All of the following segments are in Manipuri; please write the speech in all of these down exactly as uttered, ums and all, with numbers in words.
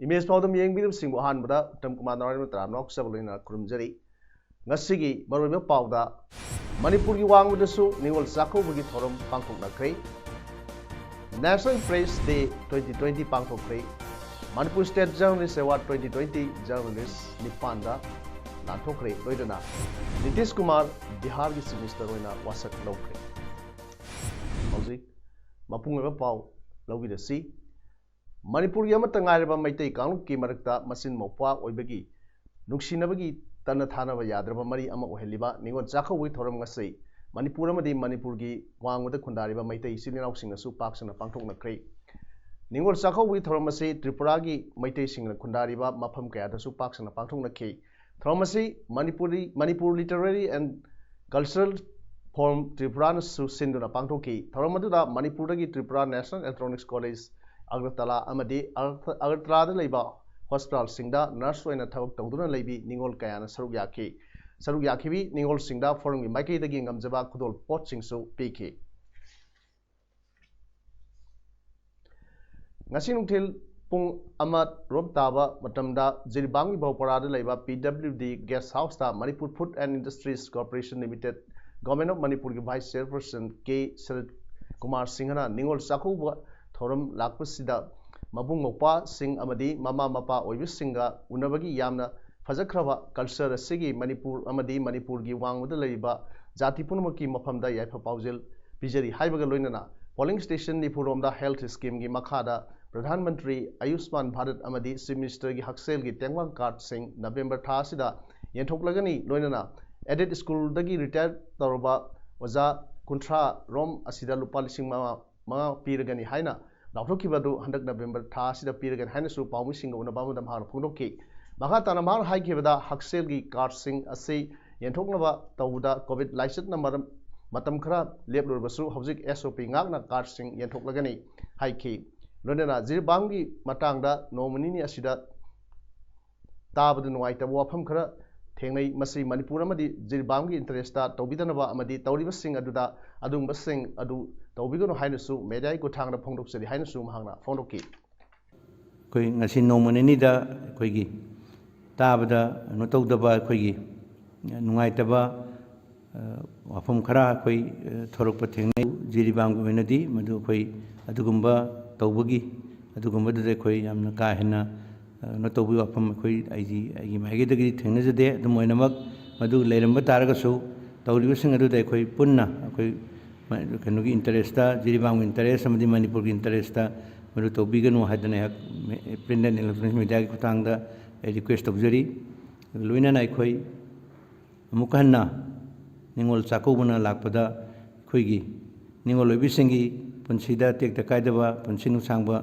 ꯏꯃꯦꯖ ꯄꯥꯎꯗꯝ ꯌꯦꯡꯕꯤꯔꯤꯕꯁꯤꯡꯕꯨ ꯑꯍꯥꯟꯕꯗ ꯎꯠꯇꯝ ꯀꯨꯃꯥꯔ ꯅꯥꯔꯥꯌꯟ ꯇꯔꯥꯝꯅ ꯉꯥꯛꯆꯕ ꯂꯣꯏꯅꯅ ꯈꯨꯔꯨꯝꯖꯔꯤ꯫ ꯉꯁꯤꯒꯤ ꯃꯔꯨꯑꯣꯏꯕ ꯄꯥꯎꯗ, ꯃꯅꯤꯄꯨꯔꯒꯤ ꯋꯥꯡꯃꯗꯁꯨ ꯅꯤꯉꯣꯜ ꯆꯥꯛꯀꯧꯕꯒꯤ ꯊꯧꯔꯝ ꯄꯥꯡꯊꯣꯛꯅꯈ꯭ꯔꯦ꯫ National Press Day twenty twenty ꯄꯥꯡꯊꯣꯛꯈ꯭ꯔꯦ꯫ Manipur State Journalist Award twenty twenty journalist ꯅꯤꯄꯥꯟꯗ ꯂꯥꯟꯊꯣꯛꯈ꯭ꯔꯦ꯫ ꯂꯣꯏꯅꯅ ꯅꯤꯇꯤꯁ ꯀꯨꯃꯥꯔ ꯕꯤꯍꯥꯔꯒꯤ Chief Minister ꯑꯣꯏꯅ ꯋꯥꯁꯛ ꯂꯧꯈ꯭ꯔꯦ꯫ ꯍꯧꯖꯤꯛ ꯃꯄꯨꯡ ꯑꯣꯏꯕ ꯄꯥꯎ ꯂꯧꯕꯤꯔꯁꯤ꯫ ꯃꯅꯤꯄꯨꯔꯒꯤ ꯑꯃꯠꯇ ꯉꯥꯏꯔꯕ ꯃꯩꯇꯩ ꯀꯥꯡꯂꯨꯞꯀꯤ ꯃꯔꯛꯇ ꯃꯆꯤꯟ ꯃꯧꯄ꯭ꯋꯥ ꯑꯣꯏꯕꯒꯤ ꯅꯨꯡꯁꯤꯅꯕꯒꯤ ꯇꯠꯅ ꯊꯥꯅꯕ ꯌꯥꯗ꯭ꯔꯕ ꯃꯔꯤ ꯑꯃ ꯑꯣꯏꯍꯜꯂꯤꯕ ꯅꯤꯉꯣꯜ ꯆꯥꯛꯀꯧꯕꯒꯤ ꯊꯧꯔꯝ ꯑꯁꯤ ꯃꯅꯤꯄꯨꯔ ꯑꯃꯗꯤ ꯃꯅꯤꯄꯨꯔꯒꯤ ꯋꯥꯡꯃꯗ ꯈꯨꯟꯗꯥꯔꯤꯕ ꯃꯩꯇꯩ ꯏꯆꯤꯜ ꯏꯅꯥꯎꯁꯤꯡꯅꯁꯨ ꯄꯥꯛ ꯁꯟꯅ ꯄꯥꯡꯊꯣꯛꯅꯈ꯭ꯔꯦ꯫ ꯅꯤꯉꯣꯜ ꯆꯥꯛꯀꯧꯕꯒꯤ ꯊꯧꯔꯝ ꯑꯁꯤ ꯇ꯭ꯔꯤꯄꯨꯔꯥꯒꯤ ꯃꯩꯇꯩꯁꯤꯡꯅ ꯈꯨꯟꯗꯥꯔꯤꯕ ꯃꯐꯝ ꯀꯌꯥꯗꯁꯨ ꯄꯥꯛ ꯁꯟꯅ ꯄꯥꯡꯊꯣꯛꯅꯈꯤ꯫ ꯊꯧꯔꯝ ꯑꯁꯤ Manipuri, Manipur Literary and Cultural Forum ꯇ꯭ꯔꯤꯄꯨꯔꯥꯅꯁꯨ ꯁꯤꯟꯗꯨꯅ ꯄꯥꯡꯊꯣꯛꯈꯤ꯫ ꯊꯧꯔꯝ ꯑꯗꯨꯗ ꯃꯅꯤꯄꯨꯔꯗꯒꯤ Tripura National Electronics College Agartala ꯑꯃꯗꯤ ꯑꯒꯔ-, ꯑꯒꯔꯇꯂꯥꯗ ꯂꯩꯕ ꯍꯣꯁꯄꯤꯇꯥꯜꯁꯤꯡꯗ ꯅꯔꯁ ꯑꯣꯏꯅ ꯊꯕꯛ ꯇꯧꯗꯨꯅ ꯂꯩꯕꯤ ꯅꯤꯉꯣꯜ ꯀꯌꯥꯅ ꯁꯔꯨꯛ ꯌꯥꯈꯤ꯫ ꯁꯔꯨꯛ ꯌꯥꯈꯤꯕꯤ ꯅꯤꯉꯣꯜꯁꯤꯡꯗ ꯐꯣꯔꯝꯒꯤ ꯃꯥꯏꯀꯩꯗꯒꯤ ꯉꯝꯖꯕ ꯈꯨꯗꯣꯜ ꯄꯣꯠꯁꯤꯡꯁꯨ ꯄꯤꯈꯤ꯫ ꯉꯁꯤ ꯅꯨꯡꯊꯤꯜ ꯄꯨꯡ ꯑꯃ ꯔꯣꯝ ꯇꯥꯕ ꯃꯇꯝꯗ ꯖꯤꯔꯤꯕꯥꯝꯒꯤ ꯚꯧꯄꯔꯥꯗ ꯂꯩꯕ P W D guest house ꯇ Manipur Food and Industries Corporation Limited, Government of Manipur ꯒꯤ Vice Chairperson K ꯁꯔꯠ ꯀꯨꯃꯥꯔ ꯁꯤꯡꯍꯅ ꯅꯤꯉꯣꯜ ꯆꯥꯛꯀꯧꯕ ꯊꯧꯔꯝ ꯂꯥꯛꯄꯁꯤꯗ ꯃꯕꯨꯡ ꯃꯧꯄ꯭ꯋꯥꯁꯤꯡ ꯑꯃꯗꯤ ꯃꯃꯥ ꯃꯄꯥ ꯑꯣꯏꯕꯁꯤꯡꯒ ꯎꯅꯕꯒꯤ ꯌꯥꯝꯅ ꯐꯖꯈ꯭ꯔꯕ culture ꯑꯁꯤꯒꯤ ꯃꯅꯤꯄꯨꯔ ꯑꯃꯗꯤ ꯃꯅꯤꯄꯨꯔꯒꯤ ꯋꯥꯡꯃꯗ ꯂꯩꯔꯤꯕ ꯖꯥꯇꯤ ꯄꯨꯝꯅꯃꯛꯀꯤ ꯃꯐꯝꯗ ꯌꯥꯏꯐ ꯄꯥꯎꯖꯦꯜ ꯄꯤꯖꯔꯤ ꯍꯥꯏꯕꯒ ꯂꯣꯏꯅꯅ polling station ꯅꯤꯐꯨ ꯔꯣꯝꯗ health scheme ꯒꯤ ꯃꯈꯥꯗ ꯄ꯭ꯔꯙꯥꯟ ꯃꯟꯇ꯭ꯔꯤ ꯑꯌꯨꯁꯃꯥꯟ ꯚꯥꯔꯠ ꯑꯃꯗꯤ Chief Minister ꯒꯤ ꯍꯛꯁꯦꯜꯒꯤ ꯇꯦꯡꯕꯥꯡ card ꯁꯤꯡ November ꯊꯥ ꯑꯁꯤꯗ ꯌꯦꯟꯊꯣꯛꯂꯒꯅꯤ꯫ ꯂꯣꯏꯅꯅ aided school ꯗꯒꯤ retire ꯇꯧꯔꯕ ꯑꯣꯖꯥ ꯀꯨꯟꯊ꯭ꯔꯥ ꯔꯣꯝ ꯑꯁꯤꯗ ꯂꯨꯄꯥ ꯂꯤꯁꯤꯡ ꯃꯉꯥ, ꯃꯉꯥ ꯄꯤꯔꯒꯅꯤ ꯍꯥꯏꯅ ꯂꯥꯎꯊꯣꯛꯈꯤꯕ ꯑꯗꯨ ꯍꯟꯗꯛ ꯅꯕꯦꯝꯕꯔ ꯊꯥ ꯑꯁꯤꯗ ꯄꯤꯔꯒꯅꯤ ꯍꯥꯏꯅꯁꯨ ꯄꯥꯎꯃꯤꯁꯤꯡꯒ ꯎꯅꯕ ꯑꯃꯗ ꯃꯍꯥꯛꯅ ꯐꯣꯡꯗꯣꯛꯈꯤ꯫ ꯃꯈꯥ ꯇꯥꯅ ꯃꯍꯥꯛꯅ ꯍꯥꯏꯈꯤꯕꯗ, ꯍꯛꯁꯦꯜꯒꯤ ꯀꯥꯔꯗꯁꯤꯡ ꯑꯁꯤ ꯌꯦꯟꯊꯣꯛꯅꯕ ꯇꯧꯕꯗ ꯀꯣꯚꯤꯗ ꯂꯥꯏꯆꯠꯅ ꯃꯔꯝ ꯃꯇꯝ ꯈꯔ ꯂꯦꯞꯂꯨꯔꯕꯁꯨ, ꯍꯧꯖꯤꯛ ꯑꯦꯁ ꯑꯣ ꯄꯤ ꯉꯥꯛꯅ ꯀꯥꯔꯗꯁꯤꯡ ꯌꯦꯟꯊꯣꯛꯂꯒꯅꯤ ꯍꯥꯏꯈꯤ꯫ ꯂꯣꯏꯅꯅ ꯖꯤꯔꯤꯕꯥꯝꯒꯤ ꯃꯇꯥꯡꯗ ꯅꯣꯡꯃ ꯅꯤꯅꯤ ꯑꯁꯤꯗ ꯇꯥꯕꯗ ꯅꯨꯡꯉꯥꯏꯇꯕ ꯋꯥꯐꯝ ꯈꯔ ꯊꯦꯡꯅꯩ꯫ ꯃꯁꯤ ꯃꯅꯤꯄꯨꯔ ꯑꯃꯗꯤ ꯖꯤꯔꯤꯕꯥꯝꯒꯤ ꯏꯟꯇꯔꯦꯁꯇ ꯇꯧꯕꯤꯗꯅꯕ ꯑꯃꯗꯤ ꯇꯧꯔꯤꯕꯁꯤꯡ ꯑꯗꯨꯗ ꯑꯗꯨꯒꯨꯝꯕꯁꯤꯡ ꯑꯗꯨ ꯇꯧꯕꯤꯒꯅꯨ ꯍꯥꯏꯅꯁꯨ ꯃꯦꯗꯤꯌꯥꯒꯤ ꯈꯨꯠꯊꯥꯡꯗ ꯐꯣꯡꯗꯣꯛꯆꯔꯤ ꯍꯥꯏꯅꯁꯨ ꯃꯍꯥꯛꯅ ꯐꯣꯡꯗꯣꯛꯈꯤ꯫ ꯑꯩꯈꯣꯏ ꯉꯁꯤ ꯅꯣꯡꯃ ꯅꯤꯅꯤꯗ ꯑꯩꯈꯣꯏꯒꯤ ꯇꯥꯕꯗ ꯀꯩꯅꯣ ꯇꯧꯗꯕ, ꯑꯩꯈꯣꯏꯒꯤ ꯅꯨꯡꯉꯥꯏꯇꯕ, ꯑ, ꯋꯥꯐꯝ ꯈꯔ ꯑꯩꯈꯣꯏ, ꯑ, ꯊꯣꯔꯛꯄ ꯊꯦꯡꯅꯩ꯫ ꯖꯤꯔꯤꯕꯥꯝꯒꯤ ꯑꯣꯏꯅꯗꯤ ꯃꯗꯨ ꯑꯩꯈꯣꯏ ꯑꯗꯨꯒꯨꯝꯕ ꯇꯧꯕꯒꯤ, ꯑꯗꯨꯒꯨꯝꯕꯗꯨꯗ ꯑꯩꯈꯣꯏ ꯌꯥꯝꯅ ꯀꯥ ꯍꯦꯟꯅ, ꯑ, ꯀꯩꯅꯣ ꯇꯧꯕꯒꯤ ꯋꯥꯐꯝ ꯑꯩꯈꯣꯏ, ꯑꯩꯗꯤ ꯑꯩꯒꯤ ꯃꯥꯏꯀꯩꯗꯒꯤꯗꯤ ꯊꯦꯡꯅꯖꯗꯦ꯫ ꯑꯗꯨꯝ ꯑꯣꯏꯅꯃꯛ, ꯃꯗꯨ ꯂꯩꯔꯝꯕ ꯇꯥꯔꯒꯁꯨ, ꯇꯧꯔꯤꯕꯁꯤꯡ ꯑꯗꯨꯗ ꯑꯩꯈꯣꯏ ꯄꯨꯟꯅ ꯑꯩꯈꯣꯏ ꯃ-, ꯀꯩꯅꯣꯒꯤ ꯏꯟꯇꯔꯦꯁꯇ, ꯖꯤꯔꯤꯕꯥꯝꯒꯤ ꯏꯟꯇꯔꯦꯁ ꯑꯃꯗꯤ ꯃꯅꯤꯄꯨꯔꯒꯤ ꯏꯟꯇꯔꯦꯁꯇ ꯃꯗꯨ ꯇꯧꯕꯤꯒꯅꯨ ꯍꯥꯏꯗꯅ ꯑꯩꯍꯥꯛ ꯃꯦ-, ꯄ꯭ꯔꯤꯟꯠ ꯑꯦꯟ ꯏꯂꯦꯛꯇ꯭ꯔꯣꯅꯤꯛ ꯃꯦꯗꯤꯌꯥꯒꯤ ꯈꯨꯠꯊꯥꯡꯗ ꯑꯩ ꯔꯤꯀ꯭ꯋꯦꯁ ꯇꯧꯖꯔꯤ꯫ ꯂꯣꯏꯅꯅ ꯑꯩꯈꯣꯏ ꯑꯃꯨꯛꯀ ꯍꯟꯅ ꯅꯤꯉꯣꯜ ꯆꯥꯛꯀꯧꯕꯅ ꯂꯥꯛꯄꯗ ꯑꯩꯈꯣꯏꯒꯤ ꯅꯤꯉꯣꯜ ꯑꯣꯏꯕꯤꯁꯤꯡꯒꯤ ꯄꯨꯟꯁꯤꯗ ꯇꯦꯛꯇ ꯀꯥꯏꯗꯕ ꯄꯨꯟꯁꯤ ꯅꯨꯡꯁꯥꯡꯕ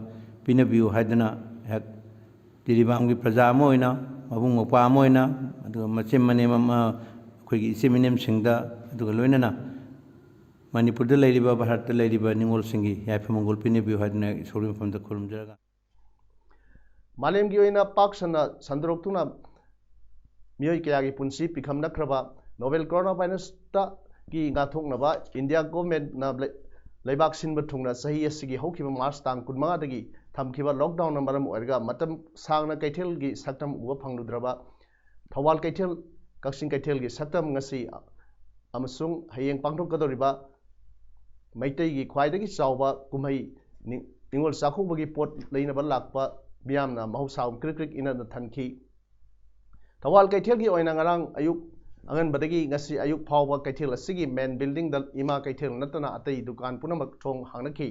ꯄꯤꯅꯕꯤꯌꯨ ꯍꯥꯏꯗꯅ ꯑꯩꯍꯥꯛ ꯖꯤꯔꯤꯕꯥꯝꯒꯤ ꯄ꯭ꯔꯖꯥ ꯑꯃ ꯑꯣꯏꯅ, ꯃꯕꯨꯡ ꯃꯧꯄ꯭ꯋꯥ ꯑꯃ ꯑꯣꯏꯅ, ꯑꯗꯨꯒ ꯃꯆꯤꯟ ꯃꯅꯦꯝ ꯑꯃ, ꯑꯩꯈꯣꯏꯒꯤ ꯏꯆꯤꯟ ꯏꯅꯦꯝꯁꯤꯡꯗ, ꯑꯗꯨꯒ ꯂꯣꯏꯅꯅ ꯃꯅꯤꯄꯨꯔꯗ ꯂꯩꯔꯤꯕ, ꯚꯥꯔꯠꯇ ꯂꯩꯔꯤꯕ ꯅꯤꯉꯣꯜꯁꯤꯡꯒꯤ ꯌꯥꯏꯐ ꯃꯪꯒꯣꯜ ꯄꯤꯅꯕꯤꯌꯨ ꯍꯥꯏꯗꯨꯅ ꯏꯁꯣꯔꯒꯤ ꯃꯐꯝꯗ ꯈꯨꯔꯨꯝꯖꯔꯒ, ꯃꯥꯂꯦꯝꯒꯤ ꯑꯣꯏꯅ ꯄꯥꯛ ꯁꯟꯅ ꯁꯟꯗꯣꯔꯛꯇꯨꯅ ꯃꯤꯑꯣꯏ ꯀꯌꯥꯒꯤ ꯄꯨꯟꯁꯤ ꯄꯤꯈꯝꯅꯈ꯭ꯔꯕ ꯅꯣꯚꯦꯜ ꯀꯣꯔꯣꯅꯥ ꯚꯥꯏꯔꯁꯇꯒꯤ ꯉꯥꯛꯊꯣꯛꯅꯕ ꯏꯟꯗꯤꯌꯥ ꯒꯣꯚꯔꯟꯃꯦꯟꯠꯅ ꯂꯩ-, ꯂꯩꯕꯥꯛ ꯁꯤꯟꯕ ꯊꯨꯡꯅ ꯆꯍꯤ ꯑꯁꯤꯒꯤ ꯍꯧꯈꯤꯕ ꯃꯥꯔꯆ ꯇꯥꯡ ꯀꯨꯟꯃꯉꯥꯗꯒꯤ ꯊꯝꯈꯤꯕ ꯂꯣꯛꯗꯥꯎꯟꯅ ꯃꯔꯝ ꯑꯣꯏꯔꯒ ꯃꯇꯝ ꯁꯥꯡꯅ ꯀꯩꯊꯦꯜꯒꯤ ꯁꯛꯇꯝ ꯎꯕ ꯐꯪꯂꯨꯗ꯭ꯔꯕ ꯊꯧꯕꯥꯜ ꯀꯩꯊꯦꯜ, ꯀꯛꯆꯤꯡ ꯀꯩꯊꯦꯜꯒꯤ ꯁꯛꯇꯝ ꯉꯁꯤ ꯑꯃꯁꯨꯡ ꯍꯌꯦꯡ ꯄꯥꯡꯊꯣꯛꯀꯗꯧꯔꯤꯕ ꯃꯩꯇꯩꯒꯤ ꯈ꯭ꯋꯥꯏꯗꯒꯤ ꯆꯥꯎꯕ ꯀꯨꯝꯍꯩ ꯅꯤ-, ꯅꯤꯉꯣꯜ ꯆꯥꯛꯀꯧꯕꯒꯤ ꯄꯣꯠ ꯂꯩꯅꯕ ꯂꯥꯛꯄ ꯃꯤꯌꯥꯝꯅ ꯃꯍꯧꯁꯥꯒꯨꯝ ꯀ꯭ꯔꯤꯛ ꯀ꯭ꯔꯤꯛ ꯏꯟꯅꯗꯨꯅ ꯊꯟꯈꯤ꯫ ꯊꯧꯕꯥꯜ ꯀꯩꯊꯦꯜꯒꯤ ꯑꯣꯏꯅ ꯉꯔꯥꯡ ꯑꯌꯨꯛ ꯑꯉꯟꯕꯗꯒꯤ ꯉꯁꯤ ꯑꯌꯨꯛ ꯐꯥꯎꯕ ꯀꯩꯊꯦꯜ ꯑꯁꯤꯒꯤ ꯃꯦꯟ ꯕꯤꯜꯗꯤꯡꯗ ꯏꯃꯥ ꯀꯩꯊꯦꯜ ꯅꯠꯇꯅ ꯑꯇꯩ ꯗꯨꯀꯥꯟ ꯄꯨꯝꯅꯃꯛ ꯊꯣꯡ ꯍꯥꯡꯅꯈꯤ꯫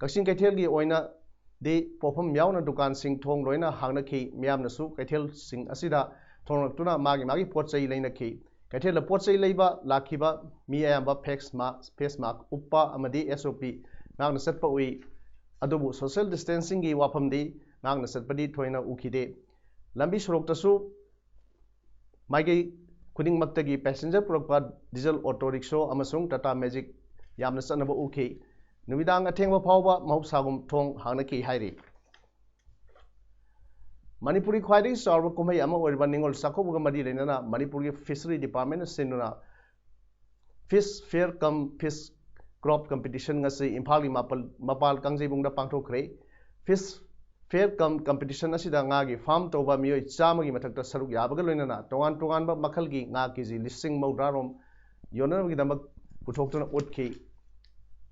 ꯀꯛꯆꯤꯡ ꯀꯩꯊꯦꯜꯒꯤ ꯑꯣꯏꯅꯗꯤ ꯄꯣꯠꯐꯝ ꯌꯥꯎꯅ ꯗꯨꯀꯥꯟꯁꯤꯡ ꯊꯣꯡ ꯂꯣꯏꯅ ꯍꯥꯡꯅꯈꯤ꯫ ꯃꯤꯌꯥꯝꯅꯁꯨ ꯀꯩꯊꯦꯜꯁꯤꯡ ꯑꯁꯤꯗ ꯊꯣꯡꯂꯛꯇꯨꯅ ꯃꯥꯒꯤ ꯃꯥꯒꯤ ꯄꯣꯠ ꯆꯩ ꯂꯩꯅꯈꯤ꯫ ꯀꯩꯊꯦꯜꯗ ꯄꯣꯠ ꯆꯩ ꯂꯩꯕ ꯂꯥꯛꯈꯤꯕ ꯃꯤ ꯑꯌꯥꯝꯕ ꯐꯦꯁ ꯃꯥꯁ, ꯐꯦꯁ ꯃꯥꯁꯛ ꯎꯞꯄ ꯑꯃꯗꯤ ꯑꯦꯁ ꯑꯣ ꯄꯤ ꯉꯥꯛꯅ ꯆꯠꯄ ꯎꯏ꯫ ꯑꯗꯨꯕꯨ social distancingꯒꯤ ꯋꯥꯐꯝꯗꯤ ꯉꯥꯛꯅ ꯆꯠꯄꯗꯤ ꯊꯣꯏꯅ ꯎꯈꯤꯗꯦ꯫ ꯂꯝꯕꯤ ꯁꯣꯔꯣꯛꯇꯁꯨ ꯃꯥꯏꯀꯩ ꯈꯨꯗꯤꯡꯃꯛꯇꯒꯤ passenger ꯄꯨꯔꯛꯄ diesel auto rickshaw ꯑꯃꯁꯨꯡ Tata Magic ꯌꯥꯝꯅ ꯆꯠꯅꯕ ꯎꯈꯤ꯫ ꯅꯨꯃꯤꯗꯥꯡ ꯑꯊꯦꯡꯕ ꯐꯥꯎꯕ ꯃꯍꯧꯁꯥꯒꯨꯝ ꯊꯣꯡ ꯍꯥꯡꯅꯈꯤ ꯍꯥꯏꯔꯤ꯫ ꯃꯅꯤꯄꯨꯔꯒꯤ ꯈ꯭ꯋꯥꯏꯗꯒꯤ ꯆꯥꯎꯔꯕ ꯀꯨꯝꯍꯩ ꯑꯃ ꯑꯣꯏꯔꯤꯕ ꯅꯤꯉꯣꯜ ꯆꯥꯛꯀꯧꯕꯒ ꯃꯔꯤ ꯂꯩꯅꯅ ꯃꯅꯤꯄꯨꯔꯒꯤ Fishery Departmentꯅ ꯁꯤꯟꯗꯨꯅ Fish Fair cum Fish Crop Competition ꯉꯁꯤ ꯏꯝꯐꯥꯜꯒꯤ ꯃꯄꯥꯜ, ꯃꯄꯥꯜ ꯀꯥꯡꯖꯩꯕꯨꯡꯗ ꯄꯥꯡꯊꯣꯛꯈ꯭ꯔꯦ꯫ Fish Fair cum Competition ꯑꯁꯤꯗ ꯉꯥꯒꯤ farm ꯇꯧꯕ ꯃꯤꯑꯣꯏ ꯆꯥꯝꯃꯒꯤ ꯃꯊꯛꯇ ꯁꯔꯨꯛ ꯌꯥꯕꯒ ꯂꯣꯏꯅꯅ ꯇꯣꯉꯥꯟ ꯇꯣꯉꯥꯟꯕ ꯃꯈꯜꯒꯤ ꯉꯥ ꯀꯦ ꯖꯤ ꯂꯤꯁꯤꯡ ꯃꯧꯗ꯭ꯔꯥ ꯔꯣꯝ ꯌꯣꯟꯅꯕꯒꯤꯗꯃꯛ ꯄꯨꯊꯣꯛꯇꯨꯅ ꯎꯠꯈꯤ꯫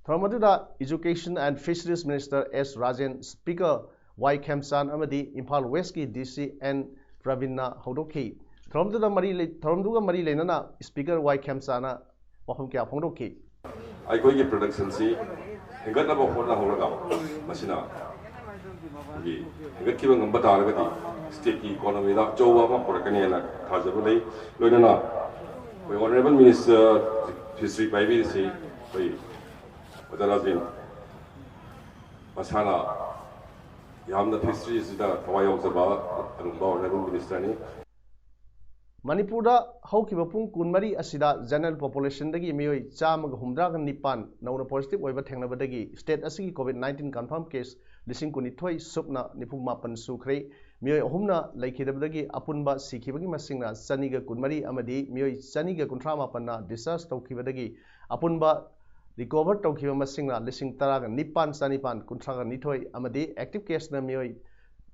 ꯊꯧꯔꯝ ꯑꯗꯨꯗ Education and Fisheries Minister S Rajen, Speaker ꯋꯥꯏ ꯈꯦꯝꯆꯥꯟ ꯑꯃꯗꯤ ꯏꯝꯐꯥꯜ Westꯀꯤ D C N ꯄ꯭ꯔꯕꯤꯟꯅ ꯍꯧꯗꯣꯛꯈꯤ꯫ ꯊꯧꯔꯝꯗꯨꯗ ꯃꯔꯤ ꯂꯩ-, ꯊꯧꯔꯝꯗꯨꯒ ꯃꯔꯤ ꯂꯩꯅꯅ Speaker ꯋꯥꯏ ꯈꯦꯝꯆꯥꯟꯅ ꯋꯥꯐꯝ ꯀꯌꯥ ꯐꯣꯡꯗꯣꯛꯈꯤ꯫ ꯑꯩꯈꯣꯏꯒꯤ productionꯁꯤ ꯍꯦꯟꯒꯠꯅꯕ ꯍꯣꯠꯅꯍꯧꯔꯒ, ꯃꯁꯤꯅ ꯑꯩꯈꯣꯏꯒꯤ ꯍꯦꯟꯒꯠꯈꯤꯕ ꯉꯝꯕ ꯇꯥꯔꯒꯗꯤ stateꯀꯤ economyꯗ ꯑꯆꯧꯕ ꯑꯃ ꯄꯨꯔꯛꯀꯅꯤ ꯍꯥꯏꯅ ꯊꯥꯖꯕ ꯂꯩ꯫ ꯂꯣꯏꯅꯅ ꯑꯩꯈꯣꯏ Honourable Minister Fishery ꯄꯥꯏꯕꯤꯔꯤꯁꯤ ꯑꯩꯈꯣꯏ ꯑꯣꯖꯥ ꯔꯥꯖꯦꯟ ꯃꯁꯥꯅ ꯌꯥꯝꯅ fisheryꯁꯤꯗ ꯊꯋꯥꯏ ꯌꯥꯎꯖꯕ ꯑꯗꯨꯒꯨꯝꯕ Honourable Ministerꯅꯤ꯫ ꯃꯅꯤꯄꯨꯔꯗ ꯍꯧꯈꯤꯕ ꯄꯨꯡ ꯀꯨꯟꯃꯔꯤ ꯑꯁꯤꯗ general populationꯗꯒꯤ ꯃꯤꯑꯣꯏ ꯆꯥꯝꯃꯒ ꯍꯨꯝꯗ꯭ꯔꯥꯒ ꯅꯤꯄꯥꯟ ꯅꯧꯅ positive ꯑꯣꯏꯕ ꯊꯦꯡꯅꯕꯗꯒꯤ state ꯑꯁꯤꯒꯤ COVID nineteen confirm case ꯂꯤꯁꯤꯡ ꯀꯨꯟꯅꯤꯊꯣꯏ ꯁꯨꯞꯅ ꯅꯤꯐꯨ ꯃꯥꯄꯟ ꯁꯨꯈ꯭ꯔꯦ꯫ ꯃꯤꯑꯣꯏ ꯑꯍꯨꯝꯅ ꯂꯩꯈꯤꯗꯕꯗꯒꯤ ꯑꯄꯨꯟꯕ ꯁꯤꯈꯤꯕꯒꯤ ꯃꯁꯤꯡꯅ ꯆꯅꯤꯒ ꯀꯨꯟꯃꯔꯤ ꯑꯃꯗꯤ ꯃꯤꯑꯣꯏ ꯆꯅꯤꯒ ꯀꯨꯟꯊ꯭ꯔꯥ ꯃꯥꯄꯟꯅ discharge ꯇꯧꯈꯤꯕꯗꯒꯤ ꯑꯄꯨꯟꯕ recover ꯇꯧꯈꯤꯕ ꯃꯁꯤꯡꯅ ꯂꯤꯁꯤꯡ ꯇꯔꯥꯒ ꯅꯤꯄꯥꯟ ꯆꯅꯤꯄꯥꯟ ꯀꯨꯟꯊ꯭ꯔꯥꯒ ꯅꯤꯊꯣꯏ ꯑꯃꯗꯤ active caseꯅ ꯃꯤꯑꯣꯏ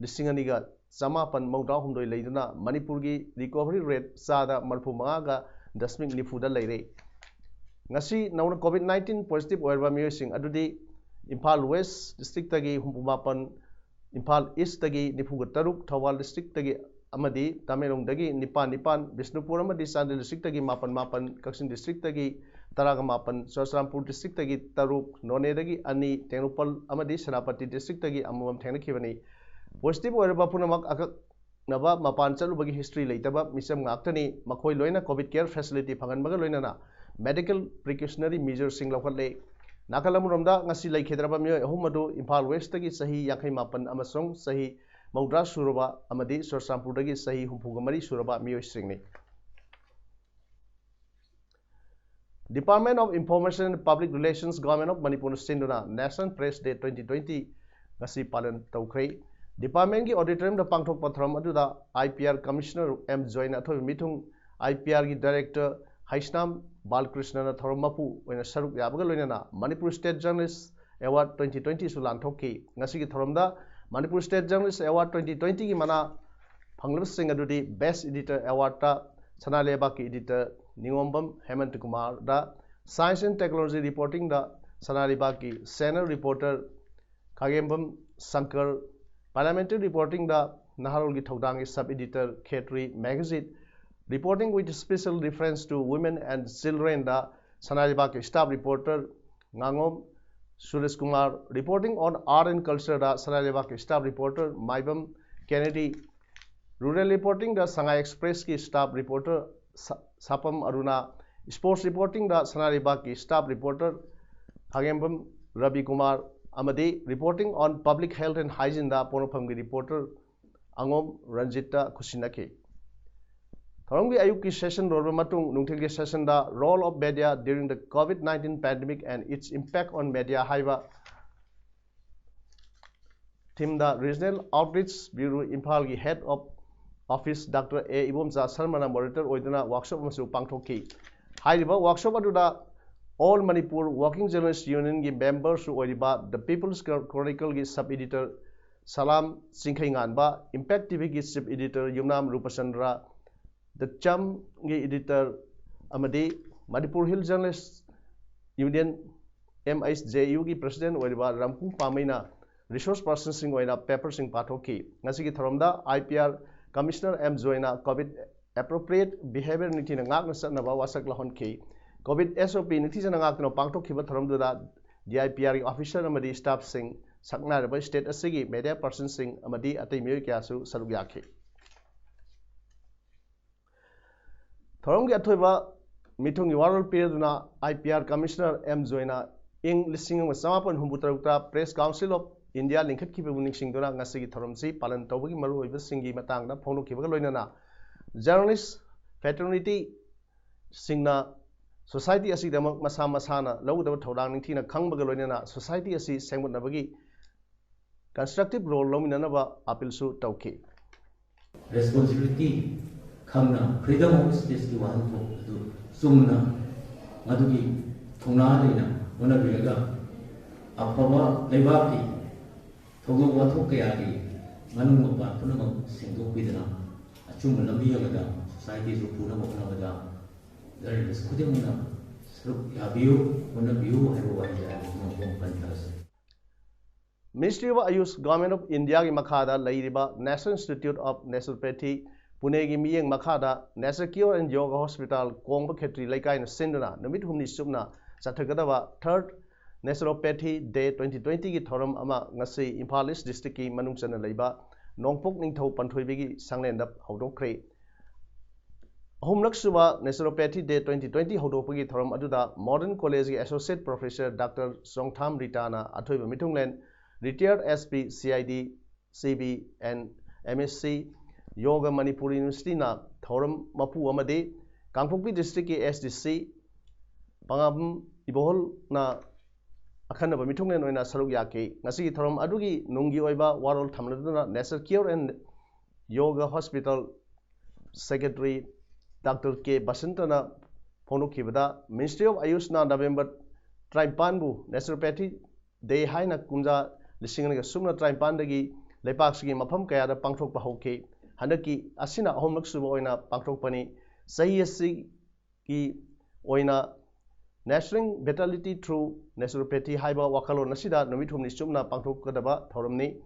ꯂꯤꯁꯤꯡ ꯑꯅꯤꯒ ꯆꯃꯥꯄꯟ ꯃꯧꯗ꯭ꯔꯥ ꯍꯨꯝꯗꯣꯏ ꯂꯩꯗꯨꯅ ꯃꯅꯤꯄꯨꯔꯒꯤ recovery rate ꯆꯥꯗ ꯃꯔꯤꯐꯨ ꯃꯉꯥꯒ ꯗꯁꯃꯤꯛ ꯅꯤꯐꯨꯗ ꯂꯩꯔꯦ꯫ ꯉꯁꯤ ꯅꯧꯅ COVID nineteen positive ꯑꯣꯏꯔꯕ ꯃꯤꯑꯣꯏꯁꯤꯡ ꯑꯗꯨꯗꯤ ꯏꯝꯐꯥꯜ West districtꯇꯒꯤ ꯍꯨꯝꯐꯨ ꯃꯥꯄꯟ, ꯏꯝꯐꯥꯜ Eastꯇꯒꯤ ꯅꯤꯐꯨꯒ ꯇꯔꯨꯛ, ꯊꯧꯕꯥꯜ districtꯇꯒꯤ ꯑꯃꯗꯤ ꯇꯃꯦꯡꯂꯣꯡꯗꯒꯤ ꯅꯤꯄꯥꯟ ꯅꯤꯄꯥꯟ, ꯕꯤꯁꯅꯨꯄꯨꯔ ꯑꯃꯗꯤ ꯆꯥꯟꯗꯦꯜ districtꯇꯒꯤ ꯃꯥꯄꯟ ꯃꯥꯄꯟ, ꯀꯛꯆꯤꯡ districtꯇꯒꯤ ꯇꯔꯥꯒ ꯃꯥꯄꯟ, ꯆꯨꯔꯆꯥꯟꯄꯨꯔ districtꯇꯒꯤ ꯇꯔꯨꯛ, ꯅꯣꯅꯦꯗꯒꯤ ꯑꯅꯤ, ꯇꯦꯡꯅꯧꯄꯜ ꯑꯃꯗꯤ ꯁꯦꯅꯥꯄꯇꯤ districtꯇꯒꯤ ꯑꯃꯃꯝ ꯊꯦꯡꯅꯈꯤꯕꯅꯤ꯫ Positive ꯑꯣꯏꯔꯕ ꯄꯨꯝꯅꯃꯛ ꯑꯀꯛꯅꯕ ꯃꯄꯥꯟ ꯆꯠꯂꯨꯕꯒꯤ history ꯂꯩꯇꯕ ꯃꯤꯆꯝ ꯉꯥꯛꯇꯅꯤ꯫ ꯃꯈꯣꯏ ꯂꯣꯏꯅ COVID care facility ꯐꯪꯍꯟꯕꯒ ꯂꯣꯏꯅꯅ medical precautionary measureꯁꯤꯡ ꯂꯧꯈꯠꯂꯦ꯫ ꯅꯥꯀꯜ ꯑꯃꯔꯣꯝꯗ, ꯉꯁꯤ ꯂꯩꯈꯤꯗ꯭ꯔꯕ ꯃꯤꯑꯣꯏ ꯑꯍꯨꯝ ꯑꯗꯨ ꯏꯝꯐꯥꯜ ꯋꯦꯁꯇꯒꯤ ꯆꯍꯤ ꯌꯥꯡꯈꯩ ꯃꯥꯄꯟ ꯑꯃꯁꯨꯡ ꯆꯍꯤ ꯃꯧꯗ꯭ꯔꯥ ꯁꯨꯔꯕ ꯑꯃꯗꯤ ꯆꯨꯔꯆꯥꯟꯄꯨꯔꯗꯒꯤ ꯆꯍꯤ ꯍꯨꯝꯐꯨꯒ ꯃꯔꯤ ꯁꯨꯔꯕ ꯃꯤꯑꯣꯏꯁꯤꯡꯅꯤ꯫ Department of Information and Public Relations, Government of Manipur ꯅ ꯁꯤꯟꯗꯨꯅ National Press Day twenty twenty ꯉꯁꯤ ꯄꯥꯂꯟ ꯇꯧꯈ꯭ꯔꯦ꯫ Department ꯀꯤ auditorium ꯗ ꯄꯥꯡꯊꯣꯛꯄ ꯊꯧꯔꯝ ꯑꯗꯨꯗ I P R Commissioner M ꯖꯣꯏꯅ ꯑꯊꯣꯏꯕ ꯃꯤꯊꯨꯡ, I P R ꯒꯤ Director ꯍꯩꯁꯅꯥꯝ ꯕꯥꯂꯀ꯭ꯔꯤꯁꯅꯅ ꯊꯧꯔꯝ ꯃꯄꯨ ꯑꯣꯏꯅ ꯁꯔꯨꯛ ꯌꯥꯕꯒ ꯂꯣꯏꯅꯅ Manipur State Journalist Award twenty twenty ꯁꯨ ꯂꯥꯟꯊꯣꯛꯈꯤ꯫ ꯉꯁꯤꯒꯤ ꯊꯧꯔꯝꯗ Manipur State Journalist Award twenty twenty ꯒꯤ ꯃꯅꯥ ꯐꯪꯂꯕꯁꯤꯡ ꯑꯗꯨꯗꯤ Best Editor Award ꯇ ꯁꯅꯥ ꯂꯩꯕꯥꯛꯀꯤ editor ꯅꯤꯉꯣꯝꯕꯝ ꯍꯦꯃꯟꯇ ꯀꯨꯃꯥꯔꯗ, Science and Technology Reporting ꯗ ꯁꯅꯥ ꯂꯩꯕꯥꯛꯀꯤ senior reporter ꯈꯥꯒꯦꯝꯕꯝ Shankar, Parliamentary Reporting the ꯅꯍꯥꯔꯣꯜꯒꯤ ꯊꯧꯗꯥꯡꯒꯤ sub editor Khetri ꯃꯦꯘꯖꯤꯠ, Reporting with Special Reference to Women and Children ꯗ ꯁꯅꯥ ꯂꯩꯕꯥꯛꯀꯤ staff reporter ꯉꯥꯉꯣꯝ Suresh Kumar, Reporting on Art and Culture ꯗ ꯁꯅꯥ ꯂꯩꯕꯥꯛꯀꯤ staff reporter ꯃꯥꯏꯕꯝ ꯀꯦꯅꯦꯗꯤ, Rural Reporting ꯗ ꯁꯉꯥꯏ Express ꯀꯤ staff reporter ꯁꯥ-, ꯁꯥꯄꯝ ꯑꯔꯨꯅꯥ, Sports Reporting ꯗ ꯁꯅꯥ ꯂꯩꯕꯥꯛꯀꯤ staff reporter ꯈꯥꯒꯦꯝꯕꯝ ꯔꯕꯤ ꯀꯨꯃꯥꯔ ꯑꯃꯗꯤ Reporting on Public Health and Hygiene the ꯄꯣꯛꯅꯐꯝꯒꯤ reporter ꯑꯉꯣꯝ ꯔꯟꯖꯤꯠꯇ ꯈꯨꯠꯁꯤꯟꯅꯈꯤ꯫ ꯊꯧꯔꯝꯒꯤ ꯑꯌꯨꯛꯀꯤ session ꯂꯣꯏꯔꯕ ꯃꯇꯨꯡ ꯅꯨꯡꯊꯤꯜꯒꯤ session the Role of Media During the COVID nineteen Pandemic and Its Impact on Media ꯍꯥꯏꯕ theme ꯗ Regional Outreach Bureau ꯏꯝꯐꯥꯜꯒꯤ Head of Office Doctor A Ibomcha ꯁꯔꯃꯅ moderator ꯑꯣꯏꯗꯨꯅ workshop ꯑꯃꯁꯨ ꯄꯥꯡꯊꯣꯛꯈꯤ꯫ ꯍꯥꯏꯔꯤꯕ workshop ꯑꯗꯨꯗ All Manipur Working Journalist Union ꯒꯤ member ꯁꯨ ꯑꯣꯏꯔꯤꯕ The People's Chronicle ꯒꯤ sub editor ꯁꯂꯥꯝ ꯆꯤꯡꯈꯩꯉꯥꯟꯕ, Impact T V ꯒꯤ chief editor Yumnam ꯔꯨꯄꯆꯟꯗ꯭ꯔ, The Cham ꯒꯤ editor ꯑꯃꯗꯤ Manipur Hill Journalist Union, M H J U ꯒꯤ president ꯑꯣꯏꯔꯤꯕ ꯔꯝꯀꯨꯡ ꯄꯥꯃꯩꯅ resource person ꯁꯤꯡ ꯑꯣꯏꯅ paper ꯁꯤꯡ ꯄꯥꯊꯣꯛꯈꯤ꯫ ꯉꯁꯤꯒꯤ ꯊꯧꯔꯝꯗ I P R Commissioner M ꯖꯣꯏꯅ COVID appropriate behavior ꯅꯤꯡꯊꯤꯅ ꯉꯥꯛꯅ ꯆꯠꯅꯕ ꯋꯥꯁꯛ ꯂꯧꯍꯟꯈꯤ꯫ COVID S O P ꯅꯤꯡꯊꯤꯖꯅ ꯉꯥꯛꯇꯨꯅ ꯄꯥꯡꯊꯣꯛꯈꯤꯕ ꯊꯧꯔꯝꯗꯨꯗ D I P R ꯒꯤ officer ꯑꯃꯗꯤ staff ꯁꯤꯡ, ꯁꯛꯅꯥꯏꯔꯕ state ꯑꯁꯤꯒꯤ media person ꯁꯤꯡ ꯑꯃꯗꯤ ꯑꯇꯩ ꯃꯤꯑꯣꯏ ꯀꯌꯥꯁꯨ ꯁꯔꯨꯛ ꯌꯥꯈꯤ꯫ ꯊꯧꯔꯝꯒꯤ ꯑꯊꯣꯏꯕ ꯃꯤꯊꯨꯡꯒꯤ ꯋꯥꯔꯣꯜ ꯄꯤꯔꯗꯨꯅ I P R Commissioner M ꯖꯣꯏꯅ ꯏꯪ ꯂꯤꯁꯤꯡ ꯑꯃ ꯆꯃꯥꯄꯟ ꯍꯨꯝꯐꯨ ꯇꯔꯨꯛꯇ Press Council of India ꯂꯤꯡꯈꯠꯈꯤꯕꯕꯨ ꯅꯤꯡꯁꯤꯡꯗꯨꯅ ꯉꯁꯤꯒꯤ ꯊꯧꯔꯝꯁꯤ ꯄꯥꯂꯟ ꯇꯧꯕꯒꯤ ꯃꯔꯨꯑꯣꯏꯕꯁꯤꯡꯒꯤ ꯃꯇꯥꯡꯗ ꯐꯣꯡꯗꯣꯛꯈꯤꯕꯒ ꯂꯣꯏꯅꯅ journalist fraternity ꯁꯤꯡꯅ society ꯑꯁꯤꯒꯤꯗꯃꯛ ꯃꯁꯥ ꯃꯁꯥꯅ ꯂꯧꯒꯗꯕ ꯊꯧꯗꯥꯡ ꯅꯤꯡꯊꯤꯅ ꯈꯪꯕꯒ ꯂꯣꯏꯅꯅ society ꯑꯁꯤ ꯁꯦꯝꯒꯠꯅꯕꯒꯤ constructive role ꯂꯧꯃꯤꯟꯅꯅꯕ appealꯁꯨ ꯇꯧꯈꯤ꯫ Responsibility ꯈꯪꯅ freedom of speechꯀꯤ ꯋꯥꯍꯟꯊꯣꯛ ꯑꯗꯨ ꯆꯨꯝꯅ ꯃꯗꯨꯒꯤ ꯊꯧꯅꯥ ꯂꯩꯅ ꯍꯣꯠꯅꯕꯤꯔꯒ ꯑꯐꯕ ꯂꯩꯕꯥꯛꯀꯤ ꯊꯧꯗꯣꯛ ꯋꯥꯊꯣꯛ ꯀꯌꯥꯒꯤ ꯃꯅꯨꯡ ꯃꯄꯥꯟ ꯄꯨꯝꯅꯃꯛ ꯁꯦꯡꯗꯣꯛꯄꯤꯗꯅ ꯑꯆꯨꯝꯕ ꯂꯝꯕꯤ ꯑꯃꯗ societyꯁꯨ ꯄꯨꯅꯕ ꯍꯣꯠꯅꯕꯗ journalist ꯈꯨꯗꯤꯡꯃꯛꯅ ꯁꯔꯨꯛ ꯌꯥꯕꯤꯌꯨ, ꯍꯣꯠꯅꯕꯤꯌꯨ ꯍꯥꯏꯕ ꯋꯥꯍꯩꯁꯦ ꯍꯥꯏꯕ ꯃꯄꯨꯡ ꯐꯥꯅ ꯊꯥꯖꯩ꯫ Ministry of AYUSH, Government of Indiaꯒꯤ ꯃꯈꯥꯗ ꯂꯩꯔꯤꯕ National Institute of Naturopathy ꯄꯨꯅꯦꯒꯤ ꯃꯤꯠꯌꯦꯡ ꯃꯈꯥꯗ Nature Cure and Yoga Hospital ꯀꯣꯡꯕ ꯈꯦꯇ꯭ꯔꯤ ꯂꯩꯀꯥꯏꯅ ꯁꯤꯟꯗꯨꯅ ꯅꯨꯃꯤꯠ ꯍꯨꯝꯅꯤ ꯆꯨꯞꯅ ꯆꯠꯊꯒꯗꯕ Third Naturopathy Day twenty twentyꯒꯤ ꯊꯧꯔꯝ ꯑꯃ ꯉꯁꯤ ꯏꯝꯐꯥꯜ East Districtꯀꯤ ꯃꯅꯨꯡ ꯆꯟꯅ ꯂꯩꯕ ꯅꯣꯡꯄꯣꯛ ꯅꯤꯡꯊꯧ ꯄꯟꯊꯣꯏꯕꯤꯒꯤ ꯁꯪꯂꯦꯟꯗ ꯍꯧꯗꯣꯛꯈ꯭ꯔꯦ꯫ ꯑꯍꯨꯝꯂꯛ ꯁꯨꯕ Naturopathy Day twenty twenty ꯍꯧꯗꯣꯛꯄꯒꯤ ꯊꯧꯔꯝ ꯑꯗꯨꯗ Modern Collegeꯀꯤ Associate Professor Doctor ꯆꯣꯡꯊꯥꯝ ꯔꯤꯇꯥꯅ ꯑꯊꯣꯏꯕ ꯃꯤꯊꯨꯡꯂꯦꯟ, retired SP, CID, CB and MSc, Yoga Manipur Universityꯅ ꯊꯧꯔꯝ ꯃꯄꯨ ꯑꯃꯗꯤ ꯀꯥꯡꯄꯣꯛꯄꯤ Districtꯀꯤ SDC ꯄꯉꯥꯕꯝ ꯏꯕꯣꯍꯜꯅ ꯑꯈꯟꯅꯕ ꯃꯤꯊꯨꯡꯂꯦꯟ ꯑꯣꯏꯅ ꯁꯔꯨꯛ ꯌꯥꯈꯤ꯫ ꯉꯁꯤꯒꯤ ꯊꯧꯔꯝ ꯑꯗꯨꯒꯤ ꯅꯨꯡꯒꯤ ꯑꯣꯏꯕ ꯋꯥꯔꯣꯜ ꯊꯝꯂꯗꯨꯅ Nature Cure and Yoga Hospital Secretary Doctor K ꯕꯁꯟꯇꯅ ꯐꯣꯡꯗꯣꯛꯈꯤꯕꯗ, Ministry of AYUSHꯅ November ꯇꯔꯥꯅꯤꯄꯥꯟꯕꯨ Naturopathy Day ꯍꯥꯏꯅ ꯀꯨꯝꯖꯥ ꯂꯤꯁꯤꯡ ꯑꯅꯤꯒ ꯁꯨꯞꯅ ꯇꯔꯥꯅꯤꯄꯥꯟꯗꯒꯤ ꯂꯩꯄꯥꯛꯁꯤꯒꯤ ꯃꯐꯝ ꯀꯌꯥꯗ ꯄꯥꯡꯊꯣꯛꯄ ꯍꯧꯈꯤ꯫ ꯍꯟꯗꯛꯀꯤ ꯑꯁꯤꯅ ꯑꯍꯨꯝꯂꯛ ꯁꯨꯕ ꯑꯣꯏꯅ ꯄꯥꯡꯊꯣꯛꯄꯅꯤ꯫ ꯆꯍꯤ ꯑꯁꯤꯒꯤ ꯑꯣꯏꯅ Nurturing Vitality Through Naturopathy ꯍꯥꯏꯕ ꯋꯥꯈꯜꯂꯣꯟ ꯑꯁꯤꯗ ꯅꯨꯃꯤꯠ ꯍꯨꯝꯅꯤ ꯆꯨꯞꯅ ꯄꯥꯡꯊꯣꯛꯀꯗꯕ ꯊꯧꯔꯝꯅꯤ꯫